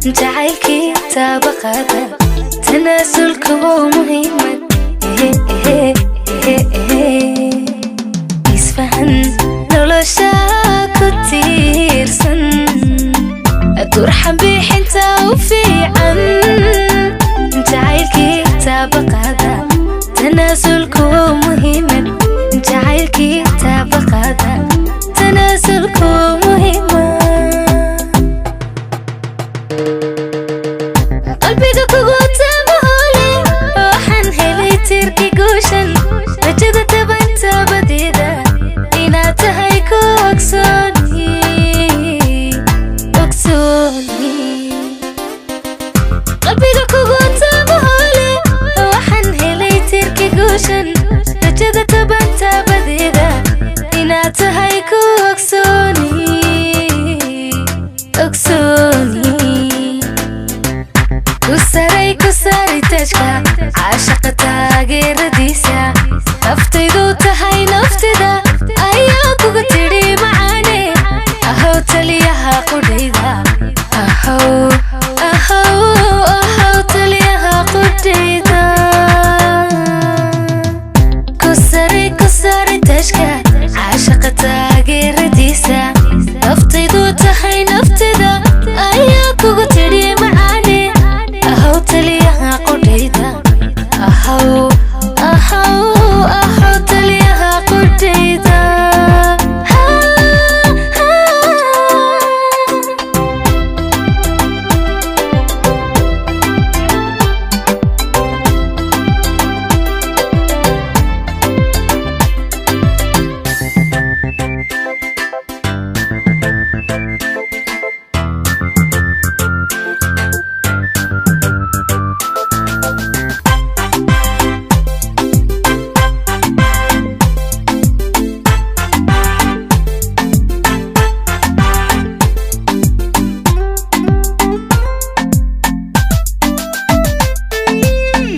Jacaylkii taabaqaada, tanaasulka waa muhiimad. Isfahan nolosha ku tiirsan, durxan bixinta u fiican. Jacaylkii taabaqaada, tanaasulka waa muhiimad. Jacaylkii taabaqaada, tanaasulka waa muhiimad. Qalbiga kugu taamahoole, waxaan helay tiirki guushan. Rajada tabantabadeeda inaad tahay ku ogsooni, ogsooni. Qalbiga kugu taamahoole, waxaan helay tiirki guushan. Rajada tabantabadeeda inaad tahay ku ogsooni, ogsooni. Ku saray, ku saray tajka caashaqa taageeradiisa. Naftaydu tahay naftida ayaa kuga tidhi macaane. Ahow taliyaha qudhayda, ahow, ahow, ahow taliyaha qudhayda. Ku saray, ku saray tajka caashaqa taageeradiisa. Naftaydu tahay naftida ayaa kuga tidhi macaane. Ahow taliyaha qudhayda, ahow, ahow, ahow taliyaha qudhayda. Ha, ha.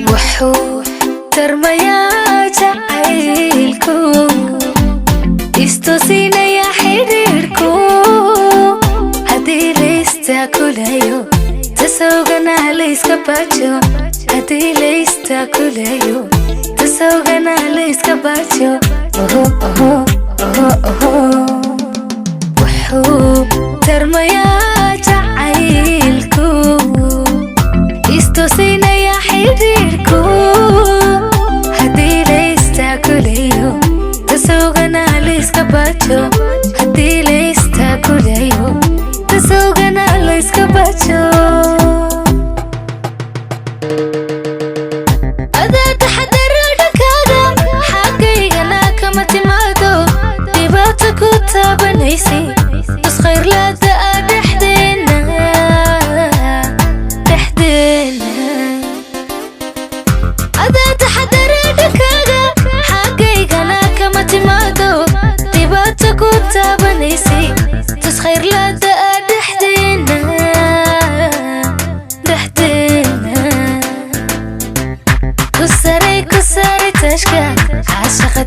Wuxuu tarmayaa jacaylku, istusinaya xidhiidhku. Haddii laystaakulayo, tasawgana layska baajo. Haddii laystaakulayo, tasawgana layska baajo. Oho, oho, oho, oho. Wuxuu tarmayaa jacaylku, istusinaya xidhiidhku. Haddii laystaakulayo, tasawgana layska baajo. Haddii laystaakulayo, tasawgana layska baajo. Adaa taxadaro dhankaaga, xaggaygana kama timaado dhibaato ku taabanaysay. Tus khayrlaada ah dhexdeena, dhexdeena. Adaa taxadaro dhankaaga, xaggaygana kama timaado dhibaato ku taabanaysay. Tus khayrlaada ah dhexdeena, dhexdeena. Ku saray, ku saray tashka caashaqa.